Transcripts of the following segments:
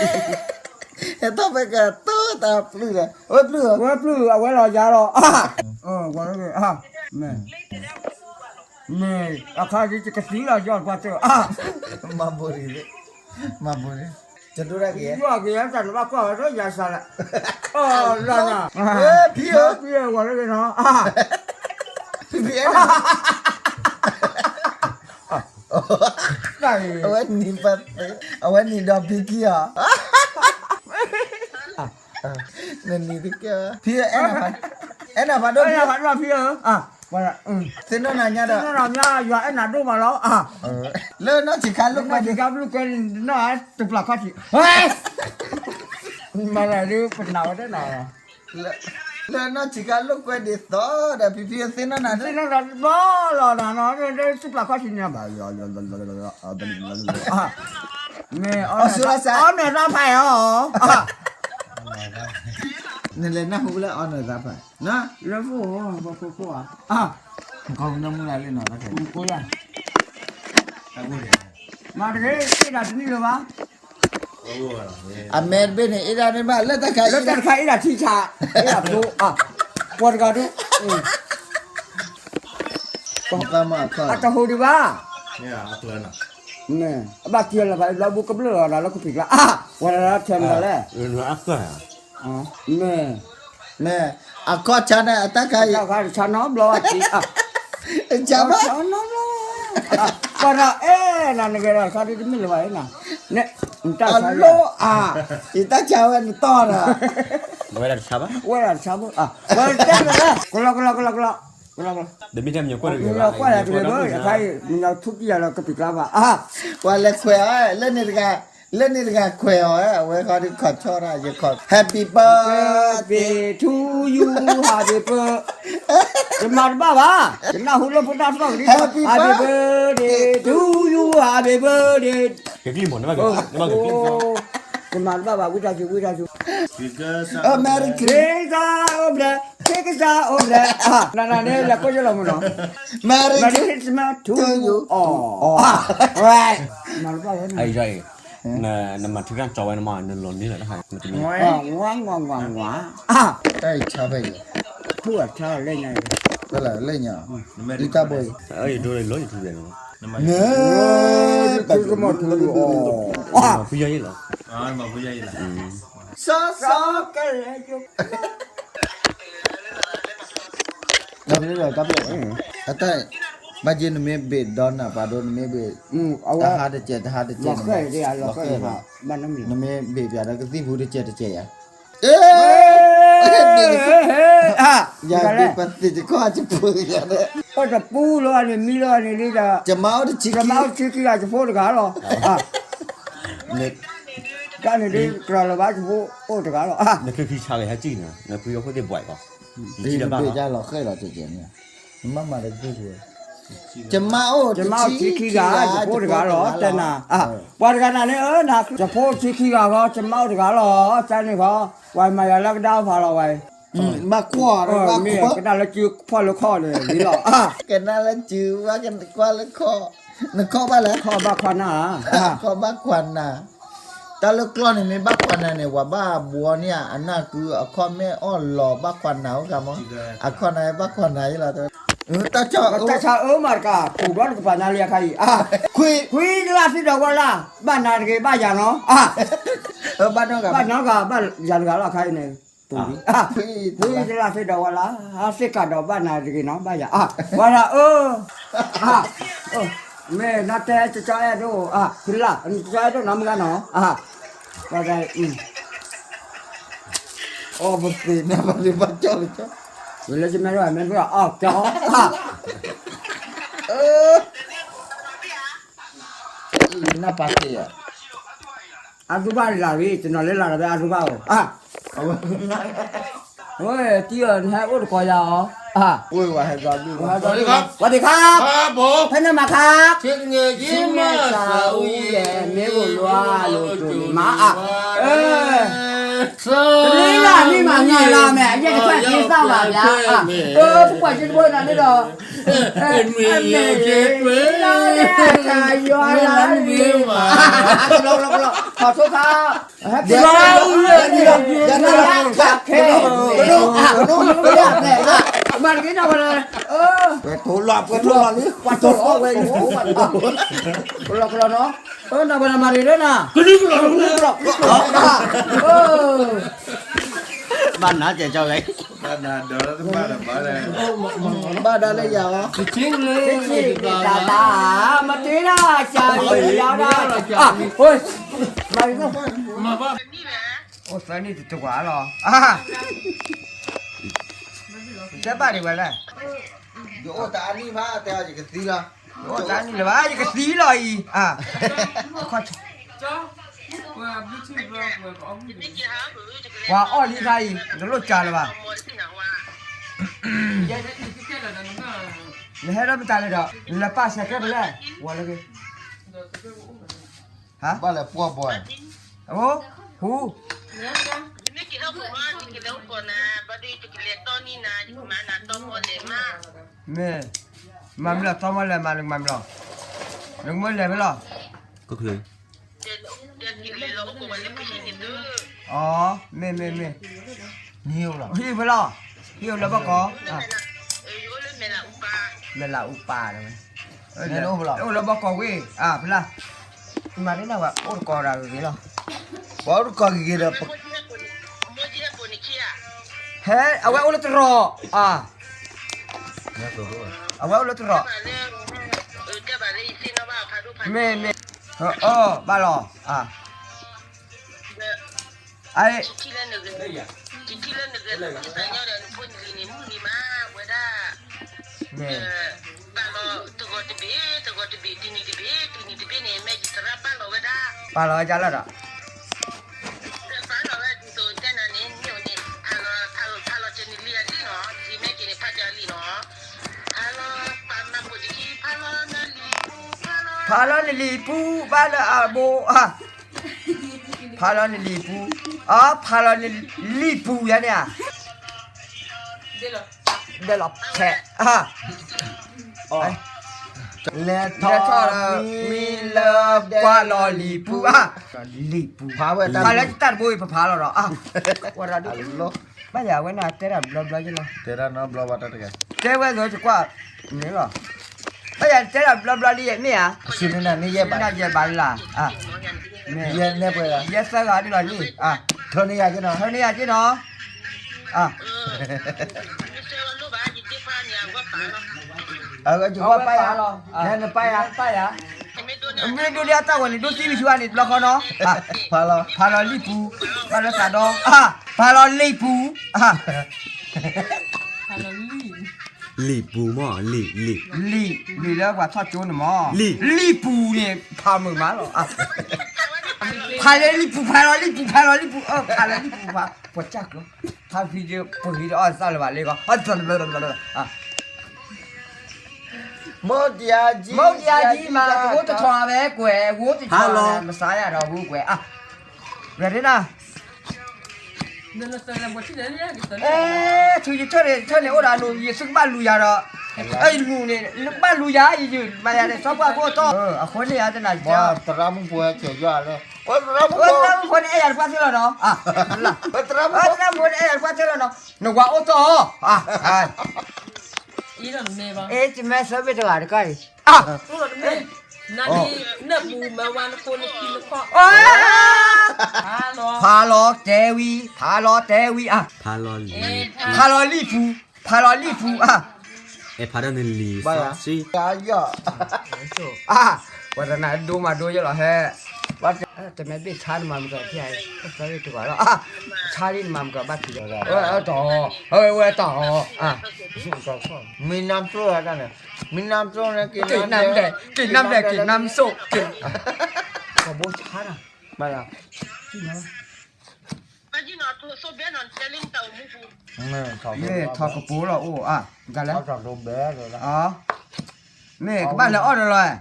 ဟဲထီၣ်ဖဲကတိၤတၢ်ပျုၢ်ဒီး အဝဲပျုၢ်ဧၢ, ဝဲပျုၢ်အဝဲလီၤယၤလီၤ, အါ, ဝဲ, မ့ၢ်, မ့ၢ်အခါဒ်ယကသံလီၤယီၤပှၤတၢၢ်, မၤဘိးန့ၣ်, မၤဘိးန့ၣ်, ယဒိၣ်ဒၣ်က့ၤ, ယွၤက့ၤယတၢ်နဘၣ်ကွၢ်ဝဲဒၣ်ယၤစးလဲၣ်, အီၤလီၤနၤ, ဖံဧၢ, ဖံဧၢ, ဝဲလၢက့ၤနီၤ, ဖံဖံအဲၣ်နၤ အဝဲနံၤပှၤသ့, အဝဲနံၤဒီးဖံခံအီၤ, နနံၤတကဲ, ဖံအဲၣ်နၤဖး, အဲၣ်နၤဖးဒိၣ်ဖံ, ဖးဒိၣ်ဖံဧၢ, သ့ၣ်နီၣ်နၤညါဒီး, သ့ၣ်နီၣ်နၤညါ ယွၤအဲၣ်နၤဒိၣ်မးလီၤ, လၢနီၢ်ဆံးခါလိာ်ကွဲ, နီၢ်ဆံးခါလိာ်ကွဲန့ၣ် နီၢ်တပျၢ်ခီၣ်ထံး, မၤလၢဒုးပနာ်ဝဲတနီၤ လၢနီၢ်ဆံးခါလိာ်ကွဲဒ်သိးဒီး ဖံဖံသ့ၣ်နီၣ်နၤ, သ့ၣ်နီၣ်နၤဘျီလီၤနၤနီၤ, တပျၢ်ခီၣ်ထံးန့ၣ်ဘၣ်, မ့ၢ်, အီနသးဖးအီၤ, နလဲၤနၢ်ဟူလၢအီနသးဖး, လၢဖိ, ဖိဖိဖိဧါ, ကီမုၢ်လၢ်လၢနီၤ, မၤတဂ့ၤ အ့ၣ်ဒၣ်တနံၣ်လၢၤဘၣ် အမဲတဘ့ၣ်န့ၣ် အ့ၣ်ဒၣ်န့ၣ်ဘၣ် လၢတၢ်ခါအ့ၣ်ဒၣ်, လၢတၢ်ခါအ့ၣ်ဒၣ်ထံဆး, အ့ၣ်ဒၣ်ပဒိၣ်, ပှၤတဂၤဒုး, အတဟူးဒံးဘၣ်, မ့ၢ်, အဘၣ်က့ၤလၢၤဘၣ် ဘျီဘူကဘျၢၣ်လီၤဒီးလၢကပံာ်ကျါ, ပှၤတဂၤထဲမတၤလဲၣ်, မ့ၢ် မ့ၢ်, အခီၣ်ဆါန့ၣ် အတၢ်ခါအံၤ, ဆါနီဘျီဝဲ, ဆါဘၣ်, ပှၤဒီးအဲၣ်နၤနဂဲၤဒီးခါဒ်တမ့ၢ်လၢၤဘၣ်, အလိၣ်အါ, ယတၢ်ဆါဝဲနတီၢ်ဒီး, ဝဲဒၣ်တဆါဘၣ်, ဝဲဒၣ်တဆါဘၣ်, ဝဲတဲလၢ, ကလီကလီကလီကလီ, တမ့ၢ်ထဲမညီကွၢ်တဂ့ၤဘၣ်, ကွၢ်တဂ့ၤဘၣ်, အခါအံၤ မညီထူၣ်ကံၢ်ယၤလီၤကပံာ်ကျါဘၣ်, ပှၤလဲၤခွဲးအီၤ, လၢန့ၣ်တဂၤ, လၢန့ၣ်တဂၤခွဲးအီၤ, အဝဲဃီဒုးခီၣ်ဆီၣ်ဒၣ်, ယခီၣ်, Happy birthday to you, happy birthday, ယမၤတဘၣ်ဘၣ်, ယနၢ်ဟူလၢဖိတၢ်ထီၣ်ကဒံ, Happy birthday to you, happy birthday, ယမၤတဘၣ်ဘၣ် ဝံသးစူၤ ဝံသးစူၤ, Merry Christmas, နၤန့ၣ် လဲၤကိးယလီၤမုၢ်နီၤ, Merry Christmas to you, မၤတဘၣ်ဘၣ်, နမၤထုကၣ်ကၠီဝဲနမါ နလီၤန့ၢ်လီၤတၢ်ခါန့ၣ်, ဝါဝါဝါဝါ, တၢ်အံၤဆါဖဲအံၤ, ထူၣ်အထါလၢညါ, လၢညါ, လံတၢ်ဘိအံၤ, ယထူကမီၤထူအီၤ, ဖုယီၤယံလီၤ, စီစီကလဲၤယိ တၢ်ဘၣ်ယ့ၢ် နမ့ၢ်ဘ့ၣ်ဒီးနၢ်ပာ်ဒိ နမ့ၢ်ဘ့ၣ်, တဟါတစဲး တဟါတစဲးန့ၣ်, နမ့ၢ်ဘ့ၣ်ပၠးဒီးကသံၣ်ပူၤတစဲးတစဲးယၤ, ယၤဘ့ၣ်ပသ့ၣ်တခီ ယဖိယၤဒီး, ပတပူလီၤန့ၣ် မံလီၤန့ၣ်လံဒီး, ယမါအိၣ်တဆံခံဂၤ ယဖိတဂၤလီၤ, တၢ်န့ၣ်ဒ်ကြၢးလၢၤဘၣ် ယဖိအိၣ်တဂၤလီၤ, နဖံဖံဆါဂ့ၤဟဲကံၣ်န့ၣ် နဖံအခိၣ်သ့ၣ်ဘွဲးကီး, ဘ့ၣ်လီၤဃဲလီၤတကဲန့ၣ်, မ့ၢ်မၤတဂ့ၤ, ယမါအိၣ်တဆံခံဂၤ ယဖိတဂၤလီၤ တဲနၤ, ပှၤတဂၤနၤန့ၣ် နၤ ယဖိဆံခံဂၤဃီ ယမါအိၣ်တဂၤလီၤ ကန့ၣ်ဃီ, ပှၤမၤယၤလၢကဒါဖးလီၤဝဲ, ဘၣ်ကွၢ်, မ့ၢ်ကနၣ်လၢစုဖီၣ်လၢခီၣ်န့ၣ်လီၤ, ကနၣ်လၢစု ဘၣ်ကွၢ်လၢခီၣ်, နခီၣ်ဘၣ်လဲၣ်, ခီၣ်ဘၣ်ခွါနၤ, ခီၣ်ဘၣ်ခွါနၤ, တၢ်လၢကျီၢ်န့ၣ် မ့ၢ်ဘၣ်ခွါနၤန့ၣ် ပှၤဘၣ်ဘှီန့ၢ်ဧါ အနၢ်ကုအခီၣ်မ့ၢ်အီၣ်လီၤ ဘၣ်ခွါနၤအိၣ်ဂၤမး, အခီၣ်နၤဘၣ်ခွါနၤယလီၤ, တၢ်ဆါအၢမးတကး ပူၤဘျီတကပၤနၤလံအခါအံၤ, ခွံကလၢ်သ့ၣ်ဒီးဝဲလၢ်, ဘၣ်နၤတဂ့ၤဘၣ်ယၤနီၤ, ဘၣ်နီတဂၤ ဘၣ်ယၤတဂၤလီၤအခါအံၤန့ၣ်, ခွံကလၢ်သ့ၣ်ဒီးဝဲလၢ်, သ့ၣ်ကးဒီးဘၣ်နၤတဂ့ၤနီၤ ဘၣ်ယၤ, ပှၤဒီးအၢ မ့ၢ်နတဲကၠီအဲၣ်ဒိၣ်, ဖံလၢ် ကၠီအဲၣ်ဒိၣ်နီတမံၤဂၤနီၤ, ပှၤဒီး, အီၣ်ပသ့ၣ်နၤဘၣ်လံဘၣ်ကၠီလံကၠီ, ဝဲလၢကမ့ၢ်ဒိၣ်မ့ၢ်ဒိၣ်အီၣ်ကၠီ, နၢ်ပာ်သ့ၣ်ဧါ, အသူဘၣ်လၢ်လံ တနီၤလၢလၢ်ဒီးအသူဘၣ်ဧိၤ, ဝဲတံၢ်အီၤ နဟဲအိၣ်တကိးယၤအီၤ, ဝဲဟဲ, ဝဲဒံခါ, ဖဲန့ၣ်မၤခါ, ဆ့ကညး ဆ့မ့ၢ်စးအူယဲၢ် မ့ၢ်အိၣ်လွါလိာ်တိၢ်န့ၣ်မၤအါ, တမ့ၢ်လၢ်မ့ၢ်မၤနီၢ်လၢ်မဲာ် အယဲၢ်တဖၣ်က့ၤသၣ်ဘၣ်ယါ, ပကွၢ်က့ၤတဘိနၤန့ၣ်ဒီး မ့ၢ်လီၤကဲပှဲၤ လီၤလၢတၢ်ယွၤလၢမ့ၢ်ဘၣ် ခီၣ်ဆိခါ ခဲ မၤတက့ၢ်နီၤဝဲလၢ ပှဲၤထိလီၤ ပှဲၤထိလီၤလံ ပှဲၤထိလီၤဝဲလံ ပှဲၤလီၤနီၤ နီၤဝဲလၢမၤတက့ၢ်လၢနၤ ကလုာ်ကလုာ် ဘၣ်နၤကဲကီဝဲ ဘၣ်ဒါလၢယၤလီၤ တၢ်တၢ် မတ့ဒၣ် စၤလံယၤဒၣ် အိၣ်သၢနံၣ်တတဝၤလီၤ တဲဘၣ်ဒံးဝဲလဲၣ် ယအိၣ်တအါနံၣ်ဘၣ် တဲယကသံလီၤ ယအိၣ်တအါနံၣ်လၢၤဘၣ် ယကသံလီၤအံၤ ပှၤအီၣ်လံခါအံၤ တလိၣ်ကၢလၢၤဘၣ် နဟဲဒီးမတၤလဲၣ်ဒီး နလဲၤပာ်စဲးကဲပလဲၣ် ဝဲလၢက့ၤ ဟါ ဘၣ်လဲၤပှီၢ်ဘီ အိၣ် ဟူ မ့ၢ် မၤမ့ၢ်လီၤ တီမီလဲၤမး နကမၤမ့ၢ်လီၤ ကချ့ အီ မ့ၢ် မ့ၢ် မ့ၢ် ဟံၣ်ဖဲလီၤ ဟံၣ်အိၣ်လၢဘီကီး မဲာ်လးအူပၣ် အိၣ်လၢဘီကီးဝ့ၢ် အဖဲလၢ မၤဒ်န့ၣ်ဝဲ အိၣ်တကီးဒီးဂ့ၤဂ့ၤလီၤ ပှၤအိၣ်တကီးဂ့ၤဂ့ၤဒီး ဟဲ အဝဲအိၣ်လၢတရီး အ အဝဲအိၣ်လၢတရီး မ့ၢ် မ့ၢ် အီ ဘၣ်လီၤ အ အ ပာ်လီၤဝဲဒၣ်လီၤဒီး ဖးလီၤနလံာ်ပူၤ ဖးလီၤနလံာ်ပူၤ အ ဖးလီၤနလံာ်ပူၤ အ ဖးလီၤနလံာ်ပူၤယါန့ၣ်ဧါ ဒဲလီၤဖဲး လဲၤထီၣ်မံလၢကွၢ်လီၤလံာ်ပူၤ အ လံာ်ပူၤ ဖးလၢတၢ်တဘိအံၤ ပဖးလီၤဒီး ဘၣ်ယၤဝဲန့ၣ်တဲတၢ်ဘျီဘျီယလီၤ တဲဝဲသိးယကွၢ်န့ၣ်လီၤ ဘၣ်ယၤတဲတၢ်ဘျီဘျီလံယမ့ၢ်ဧါ ယဲသၢဂၤဒ်လီၤန့ၣ် ထၢန့ၢ်ယၤက့နီၤ ယကွၢ်ပၢ်ယၤ နပၢ်ယၤ မ့ၢ်ဒိးလၢအတၢ်ဝဲန့ၣ် ဒိးသံမဆူးအါန့ၣ် တဘျီဃီနီၤ ဖးလီၤလံာ်ပူၤ ဘၣ်လၢသးဒီ ဖးလီၤလံာ်ပူၤ လံာ်ပူၤမ့ၢ် လံာ် လံာ် လံာ်လၢပှၤထီၣ်ကၠိန့ၣ်မ့ၢ် လံာ်ပူၤန့ၣ် ဖးမုာ်မးလီၤ ဖးလီၤလံာ်ပူၤ ဖးလီၤလံာ်ပူၤ ဖးလီၤလံာ်ပူၤ ဖးလီၤလံာ်ပူၤ ဖး ပှၤကၢ်ကျိ ဖးဖံးဒီးပှ့ၤဒီးအီၣ်သၣ်လၢၤဘၣ်လၢဂီၢ် မုၢ်တယါကံ မုၢ်တယါကံမး တအိၣ်တထီၣ်ဝဲကွဲး ဝိတထီၣ် မဆါယၤဒီးဝိကွဲး ဝဲဒၣ် ထူယထၢၣ်န့ၣ် ထၢၣ်န့ၣ်အိၣ်ဒီးလူၤ ယသုကဘၣ်လူၤယၤဒီး လူၤန့ၣ် နကဘၣ်လူၤယၤ ယယမၤယၤန့ၣ် စီၤပှၢ်ဖိအတီ အဃိန့ၣ်ယၤတနၤ သရၣ်မုၣ်ဖိဟဲက့ၤယွၤလၢ သရၣ်မုၣ်ဖိန့ၣ်အဲၣ်ယၤတပှၢ်သ့လီၤနီၤ သရၣ်မုၣ်ဖိန့ၣ်အဲၣ်ယၤတပှၢ်သ့လီၤနီၤ နဝၤအိၣ်တီၢ် အ့ တမ့ၢ်သၢဘ့ၣ်တဂၤတကါအံၤ နပူၤမၤဝါနဖိနခံနခီ ဖးလီၤတဲဝံၤ ဖးလီၤတဲဝံၤ ဖးလီၤလံာ်ပူၤ ဖးလီၤလံာ်ပူၤ ဖးလီၤနလံာ် ပှၤတနၤဒိမးဒိယဲလီၤ ဟဲ တမ့ၢ်ဘ့ၣ်ဆါနမၤမတၤဖဲ သၢဘ့ၣ်တဂၤလီၤ ဆါလံနမၤမတၤဘၣ်ထံး ဝဲတီၢ် ဝဲတီၢ် မ့ၢ်နါစိၣ်တၢ်န့ၣ် မ့ၢ်နါစိၣ်န့ၣ် က့ၤနါစိၣ် က့ၤနါစိၣ် က့ၤ ကဘိဆါနၤ ဘၣ်ယၤ မ့ၢ်ထီၣ်ကပိၤလီၤအိၣ်အါ ကလဲၣ် မ့ၢ်ကဘၣ်လဲၤအီၣ်ဒီးလီၤ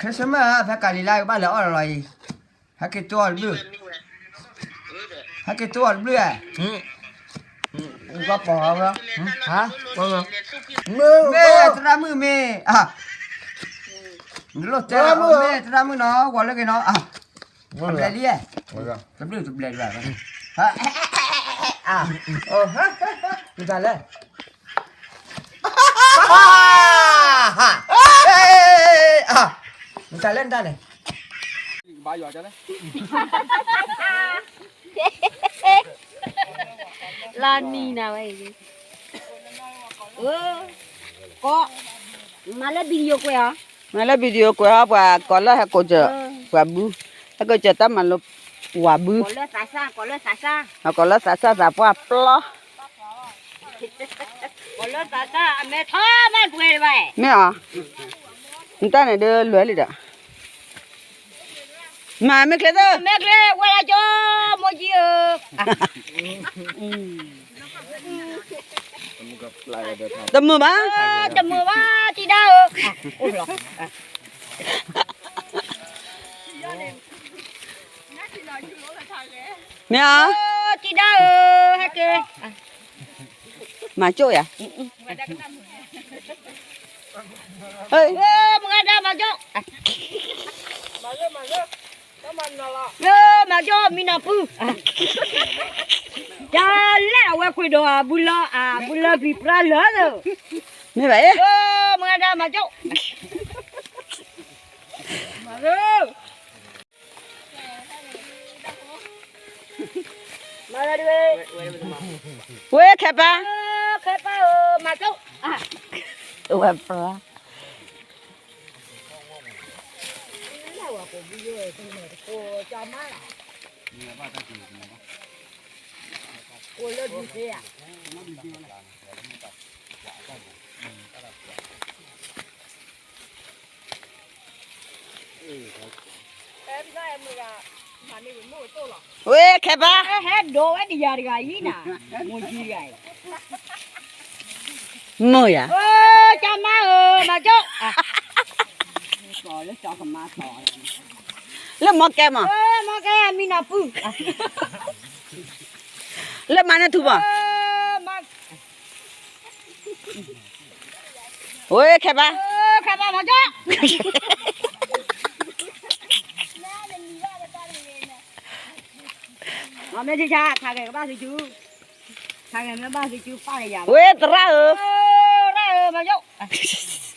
Christmas ဖဲကၤလံၤလါကဘၣ်လဲၤအီၣ်ဒီးလီၤအံၤ ဟဲက့ၤတိၢ်အီၤတဘျုး ဟဲက့ၤတိၢ်အီၤတဘျုး ဘၣ်ပိာ်ဝဲ ဟါ မ့ၢ်သရၣ်မုၣ်မ့ၢ်, နလိၣ်တဲလီၤမ့ၢ်သရၣ်မုၣ်နီၤ ဂီၤလၢက့ၤနီၤ, တဘျဲၣ်လံ, တဘျုးတဘျဲၣ်လံ, မတၤလဲၣ်, မတၤလဲၣ်နတၢ်န့ၣ် လီၤနံၤနၤဝဲအံၤ, ကိး, မၤလၢ video ကွဲးအီၤ, မၤလၢ video ကွဲးအီၤ ပှၤကိးလၢဟဲကိးစၢၤ, ပှၤဘု, ဟဲကိးစၢၤတၢ်မၤလိ, ဝၤဘု, ကိးလၢသးစၢ်သးပှၢ်ပျီ, မ့ၢ်အီၤ, နတၢ်န့ၣ်ဒုးလွဲလံဒီး မၤမ့ၢ်ချ့သၢ, မ့ၢ်ချ့ဝဲဒၣ်ကၠီ မိၢ်ကံဧၢ, တမုာ်ဘၣ်, တမုာ်ဘၣ် တံၤဒါဧၢ, မ့ၢ်အီၤ, တံၤဒါဧၢ, ဟဲက့ၤ, မၤကၠိၣ်ယၤ, မုၢ်ဂၤဒါမၤကၠိၣ်, မၤကၠိၣ်မံနီၤဖု, တၢ်လဲၣ်အဝဲခွ့ဒီးအဘုလၢ, အဘုလၢဖံပြါလၢာ်, မ့ၢ်ဘၣ်, မုၢ်ဂၤဒါမၤကၠိၣ်, မၤ ဝဲခဲပၢ်, ခဲပၢ်ဧၢ, မၤကၠိၣ်, ဝဲပၢ်, ဝဲခဲပၢ်, ဟဲဒိးဝဲဒ်ယၤတဂၤအံၤနၤ, မိၢ်ကံတဂၤအံၤ, မိၢ်ယၤ, ကၠီမါဧၢ, မၤကၠိၣ်, လၢမီကဲမး, မီကဲမံနီၤဖု, လၢမၤန့ၢ်ထူဘၣ်, ဝဲခဲပၢ်, ခဲပၢ်မၤကၠိၣ်, မ့ၢ်ထံဆါ ခါဂဲၤကဘၣ်သစု, ခါဂဲၤမ့ၢ်ဘၣ်သစုပၢ်ကယၤ, ဝဲသရၣ်ဧၢ, သရၣ်ဧၢ, မၤကၠိၣ်